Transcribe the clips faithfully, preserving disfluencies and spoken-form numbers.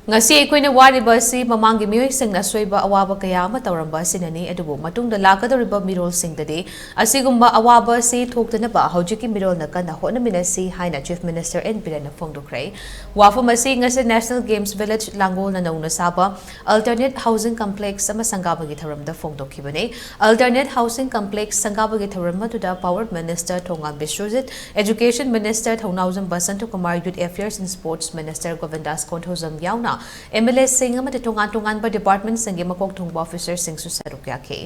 ꯉꯁꯤ ꯑꯩꯈꯣꯏꯅ ꯋꯥꯔꯤꯕ ꯑꯁꯤ ꯃꯃꯥꯡꯒꯤ ꯃꯤꯑꯣꯏꯁꯤꯡꯅ ꯑꯁꯣꯏꯕ ꯑꯋꯥꯕ ꯀꯌꯥ ꯑꯃ ꯇꯧꯔꯝꯕ ꯑꯁꯤꯅꯅꯤ, ꯑꯗꯨꯕꯨ ꯃꯇꯨꯡꯗ ꯂꯥꯛꯀꯗꯧꯔꯤꯕ ꯃꯤꯔꯣꯜꯁꯤꯡꯗꯗꯤ ꯑꯁꯤꯒꯨꯝꯕ ꯑꯋꯥꯕ ꯑꯁꯤ ꯊꯣꯛꯇꯅꯕ ꯍꯧꯖꯤꯛꯀꯤ ꯃꯤꯔꯣꯜꯅ ꯀꯟꯅ ꯍꯣꯠꯅꯃꯤꯟꯅꯁꯤ ꯍꯥꯏꯅ Chief Minister N ꯕꯤꯔꯦꯟꯅ ꯐꯣꯡꯗꯣꯛꯈ꯭ꯔꯦ꯫ ꯋꯥꯐꯝ ꯑꯁꯤ ꯉꯁꯤ National Games Village ꯂꯥꯡꯒꯣꯜꯅ ꯅꯧꯅ ꯁꯥꯕ Alternate Housing Complex ꯑꯃ ꯁꯪꯒꯥꯕꯒꯤ ꯊꯧꯔꯝꯗ ꯐꯣꯡꯗꯣꯛꯈꯤꯕꯅꯤ꯫ Alternate Housing Complex ꯁꯪꯒꯥꯕꯒꯤ ꯊꯧꯔꯝ ꯑꯗꯨꯗ Power Minister Thongam Biswajit, Education Minister Thounaojam ꯕꯁꯟꯇꯀꯨꯃꯥꯔ, Youth Affairs and Sports Minister ꯒꯣꯕꯤꯟꯗꯥꯁ Konthoujam ꯌꯥꯎꯅ M L A ꯁꯤꯡ ꯑꯃꯗꯤ ꯇꯣꯉꯥꯟ ꯇꯣꯉꯥꯟꯕ department ꯁꯤꯡꯒꯤ ꯃꯀꯣꯛ ꯊꯣꯡꯕ officer ꯁꯤꯡꯁꯨ ꯁꯔꯨꯛ ꯌꯥꯈꯤ꯫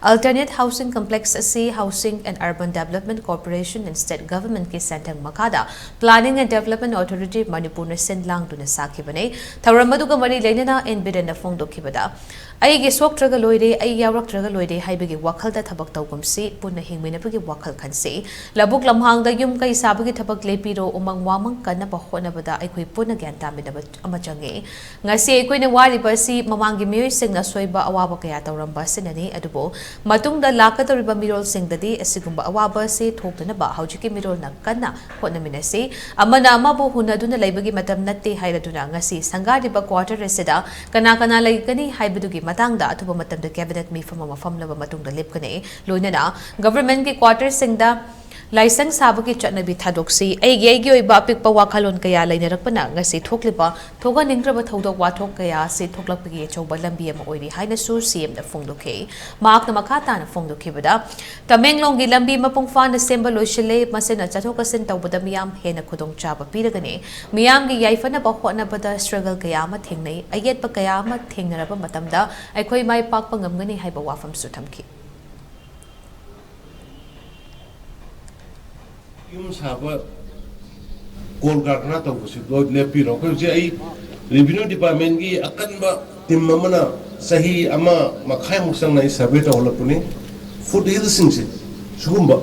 Alternate Housing Complex ꯑꯁꯤ Housing and Urban Development Corporation and State Government ꯀꯤ ꯁꯦꯟꯊꯪ ꯃꯈꯥꯗ Planning and Development Authority ꯃꯅꯤꯄꯨꯔꯅ ꯁꯤꯟ ꯂꯥꯡꯗꯨꯅ ꯁꯥꯈꯤꯕꯅꯤ꯫ ꯊꯧꯔꯝ ꯑꯗꯨꯒ ꯃꯔꯤ ꯂꯩꯅꯅ N ꯕꯤꯔꯦꯟꯅ ꯐꯣꯡꯗꯣꯛꯈꯤꯕꯗ, "ꯑꯩꯒꯤ ꯁꯣꯛꯇ꯭ꯔꯒ ꯂꯣꯏꯔꯦ, ꯑꯩ ꯌꯥꯎꯔꯛꯇ꯭ꯔꯒ ꯂꯣꯏꯔꯦ" ꯍꯥꯏꯕꯒꯤ ꯋꯥꯈꯜꯗ ꯊꯕꯛ ꯇꯧꯒꯨꯝꯁꯤ, ꯄꯨꯟꯅ ꯍꯤꯡꯃꯤꯟꯅꯕꯒꯤ ꯋꯥꯈꯜ ꯈꯟꯁꯤ꯫ ꯂꯧꯕꯨꯛ ꯂꯝꯍꯥꯡꯗ ꯌꯨꯝ ꯀꯩ ꯁꯥꯕꯒꯤ ꯊꯕꯛ ꯂꯦꯞꯄꯤꯔꯣ, ꯎꯃꯪ ꯋꯥꯃꯪ ꯀꯟꯅꯕ ꯍꯣꯠꯅꯕꯗ ꯑꯩꯈꯣꯏ ꯄꯨꯟꯅ ꯒ꯭ꯌꯥꯟ ꯇꯥꯃꯤꯟꯅꯕ ꯑꯃ ꯆꯪꯉꯤ꯫ ꯉꯁꯤ ꯑꯩꯈꯣꯏꯅ ꯋꯥꯔꯤꯕ ꯑꯁꯤ ꯃꯃꯥꯡꯒꯤ ꯃꯤꯑꯣꯏꯁꯤꯡꯅ ꯑꯁꯣꯏꯕ ꯑꯋꯥꯕ ꯀꯌꯥ ꯇꯧꯔꯝꯕ ꯑꯁꯤꯅꯅꯤ, ꯑꯗꯨꯕꯨ ꯃꯇꯨꯡꯗ ꯂꯥꯛꯀꯗꯧꯔꯤꯕ ꯃꯤꯔꯣꯜꯁꯤꯡꯗꯗꯤ ꯑꯁꯤꯒꯨꯝꯕ ꯑꯋꯥꯕ ꯑꯁꯤ ꯊꯣꯛꯇꯅꯕ ꯍꯧꯖꯤꯛꯀꯤ ꯃꯤꯔꯣꯜꯅ ꯀꯟꯅ ꯍꯣꯠꯅꯃꯤꯟꯅꯁꯤ꯫ ꯑꯃꯅ ꯑꯃꯕꯨ ꯍꯨꯟꯅꯗꯨꯅ ꯂꯩꯕꯒꯤ ꯃꯇꯝ ꯅꯠꯇꯦ ꯍꯥꯏꯔꯗꯨꯅ ꯉꯁꯤ ꯁꯪꯒꯥꯔꯤꯕ quarter ꯑꯁꯤꯗ ꯀꯅꯥ ꯀꯅꯥ ꯂꯩꯒꯅꯤ ꯍꯥꯏꯕꯗꯨꯒꯤ ꯃꯇꯥꯡꯗ ꯑꯊꯨꯕ ꯃꯇꯝꯗ cabinet ꯃꯤꯐꯝ ꯑꯃ ꯐꯝꯂꯕ ꯃꯇꯨꯡꯗ ꯂꯦꯞꯀꯅꯤ꯫ ꯂꯣꯏꯅꯅ government ꯀꯤ quarter ꯁꯤꯡꯗ ꯂꯥꯏꯁꯪ ꯁꯥꯕꯒꯤ ꯆꯠꯅꯕꯤ ꯊꯥꯗꯣꯛꯁꯤ꯫ ꯑꯩꯒꯤ ꯑꯩꯒꯤ ꯑꯣꯏꯕ ꯑꯄꯤꯛꯄ ꯋꯥꯈꯜꯂꯣꯟ ꯀꯌꯥ ꯂꯩꯅꯔꯛꯄꯅ ꯉꯁꯤ ꯊꯣꯛꯂꯤꯕ ꯊꯣꯛꯍꯟꯅꯤꯡꯗ꯭ꯔꯕ ꯊꯧꯗꯣꯛ ꯋꯥꯊꯣꯛ ꯀꯌꯥ ꯑꯁꯤ ꯊꯣꯛꯂꯛꯄꯒꯤ ꯑꯆꯧꯕ ꯂꯝꯕꯤ ꯑꯃ ꯑꯣꯏꯔꯤ ꯍꯥꯏꯅꯁꯨ C M ꯗ ꯐꯣꯡꯗꯣꯛꯈꯤ꯫ ꯃꯍꯥꯛꯅ ꯃꯈꯥ ꯇꯥꯅ ꯐꯣꯡꯗꯣꯛꯈꯤꯕꯗ, ꯇꯃꯦꯡꯂꯣꯡꯒꯤ ꯂꯝꯕꯤ ꯃꯄꯨꯡ ꯐꯥꯅ ꯁꯦꯝꯕ ꯂꯣꯏꯁꯤꯜꯂꯦ, ꯃꯁꯤꯅ ꯆꯠꯊꯣꯛ ꯆꯠꯁꯤꯟ ꯇꯧꯕꯗ ꯃꯤꯌꯥꯝ ꯍꯦꯟꯅ ꯈꯨꯗꯣꯡꯆꯥꯕ ꯄꯤꯔꯒꯅꯤ꯫ ꯃꯤꯌꯥꯝꯒꯤ ꯌꯥꯏꯐꯅꯕ ꯍꯣꯠꯅꯕꯗ struggle ꯀꯌꯥ ꯑꯃ ꯊꯦꯡꯅꯩ, ꯑꯌꯦꯠꯄ ꯀꯌꯥ ꯑꯃ ꯊꯦꯡꯅꯔꯕ ꯃꯇꯝꯗ ꯑꯩꯈꯣꯏ ꯃꯥꯏ ꯄꯥꯛꯄ ꯉꯝꯒꯅꯤ ꯍꯥꯏꯕ ꯋꯥꯐꯝꯁꯨ ꯊꯝꯈꯤ꯫ ꯌꯨꯝ ꯁꯥꯕ, ꯀꯣꯜ ꯀꯔꯈꯅꯥ ꯇꯧꯕꯁꯤ ꯂꯣꯏ ꯂꯦꯞꯄꯤꯔꯣ꯫ ꯑꯩꯈꯣꯏ ꯍꯧꯖꯤꯛ, ꯑꯩ revenue department ꯀꯤ ꯑꯀꯟꯕ team ꯑꯃꯅ ꯆꯍꯤ ꯑꯃ ꯃꯈꯥꯏꯃꯨꯛ ꯆꯪꯅ ꯑꯩ survey ꯇꯧꯍꯜꯂꯛꯄꯅꯤ꯫ Foothill ꯁꯤꯡꯁꯦ, ꯁꯤꯒꯨꯝꯕ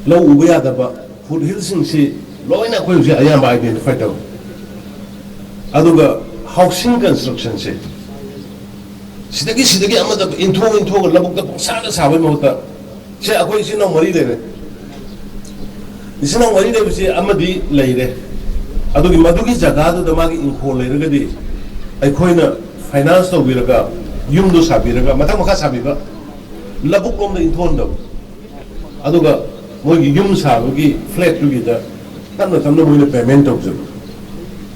ꯂꯧ ꯎꯕ ꯌꯥꯗꯕ foothill ꯁꯤꯡꯁꯤ ꯂꯣꯏꯅ ꯑꯩꯈꯣꯏ ꯍꯧꯖꯤꯛ ꯑꯌꯥꯝꯕ identify ꯇꯧꯔꯦ꯫ ꯑꯗꯨꯒ housing construction ꯁꯦ, ꯁꯤꯗꯒꯤ ꯁꯤꯗꯒꯤ ꯑꯃꯗ ꯏꯟꯊꯣꯛ ꯏꯟꯊꯣꯛꯑꯒ ꯂꯧꯕꯨꯛꯇ ꯄꯪꯁꯥꯗ ꯁꯥꯕꯒꯤ ꯃꯍꯨꯠꯇ, ꯁꯦ, ꯑꯩꯈꯣꯏ ꯏꯆꯤꯟ ꯏꯅꯥꯎ ꯃꯔꯤ ꯂꯩꯔꯦ꯫ ꯏꯆꯤꯟ ꯏꯅꯥꯎ ꯃꯔꯤ ꯂꯩꯕꯁꯤ ꯑꯃꯗꯤ ꯂꯩꯔꯦ꯫ ꯑꯗꯨꯒꯤ ꯃꯗꯨꯒꯤ ꯖꯒꯥꯗꯨꯗ ꯃꯥꯒꯤ ꯏꯪꯈꯣꯜ ꯂꯩꯔꯒꯗꯤ ꯑꯩꯈꯣꯏꯅ ꯐꯥꯏꯅꯥꯟꯁ ꯇꯧꯕꯤꯔꯒ ꯌꯨꯝꯗꯣ ꯁꯥꯕꯤꯔꯒ ꯃꯊꯛ ꯃꯈꯥ ꯁꯥꯕꯤꯕ, ꯂꯧꯕꯨꯛ ꯂꯣꯝꯗ ꯏꯟꯊꯣꯛꯍꯟꯗꯕ꯫ ꯑꯗꯨꯒ ꯃꯣꯏꯒꯤ ꯌꯨꯝ ꯁꯥꯕꯒꯤ ꯐ꯭ꯂꯦꯠꯇꯨꯒꯤꯗ ꯇꯞꯅ ꯇꯞꯅ ꯃꯣꯏꯅ ꯄꯦꯃꯦꯟ ꯇꯧꯖꯕ꯫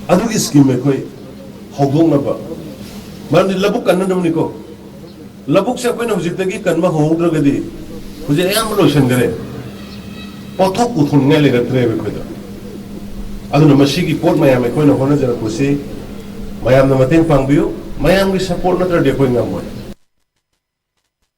ꯑꯗꯨꯒꯤ ꯁ꯭ꯀꯤꯝ ꯑꯩꯈꯣꯏ ꯍꯧꯗꯣꯛꯅꯕ꯫ ꯃꯔꯝꯗꯤ ꯂꯧꯕꯨꯛ ꯀꯟꯅꯗꯕꯅꯤꯀꯣ꯫ ꯂꯧꯕꯨꯛꯁꯦ ꯑꯩꯈꯣꯏꯅ ꯍꯧꯖꯤꯛꯇꯒꯤ ꯀꯟꯕ ꯍꯧꯍꯧꯗ꯭ꯔꯒꯗꯤ ꯍꯧꯖꯤꯛ ꯑꯌꯥꯝꯕ ꯂꯣꯏꯁꯤꯟꯈꯔꯦ꯫ ꯄꯣꯠꯊꯣꯛ ꯄꯨꯊꯣꯛꯅꯤꯡꯉꯥꯏ ꯂꯩꯔꯛꯇ꯭ꯔꯦꯕ ꯑꯩꯈꯣꯏꯗ꯫ ꯑꯗꯨꯅ ꯃꯁꯤꯒꯤ ꯄꯣꯠ ꯃꯌꯥꯝ ꯑꯩꯈꯣꯏꯅ ꯍꯣꯠꯅꯖꯔꯛꯄꯁꯤ ꯃꯌꯥꯝꯅ ꯃꯇꯦꯡ ꯄꯥꯡꯕꯤꯌꯨ꯫ ꯃꯌꯥꯝꯒꯤ ꯁꯄꯣꯔꯠ ꯅꯠꯇ꯭ꯔꯗꯤ ꯑꯩꯈꯣꯏ ꯉꯝꯃꯣꯏ꯫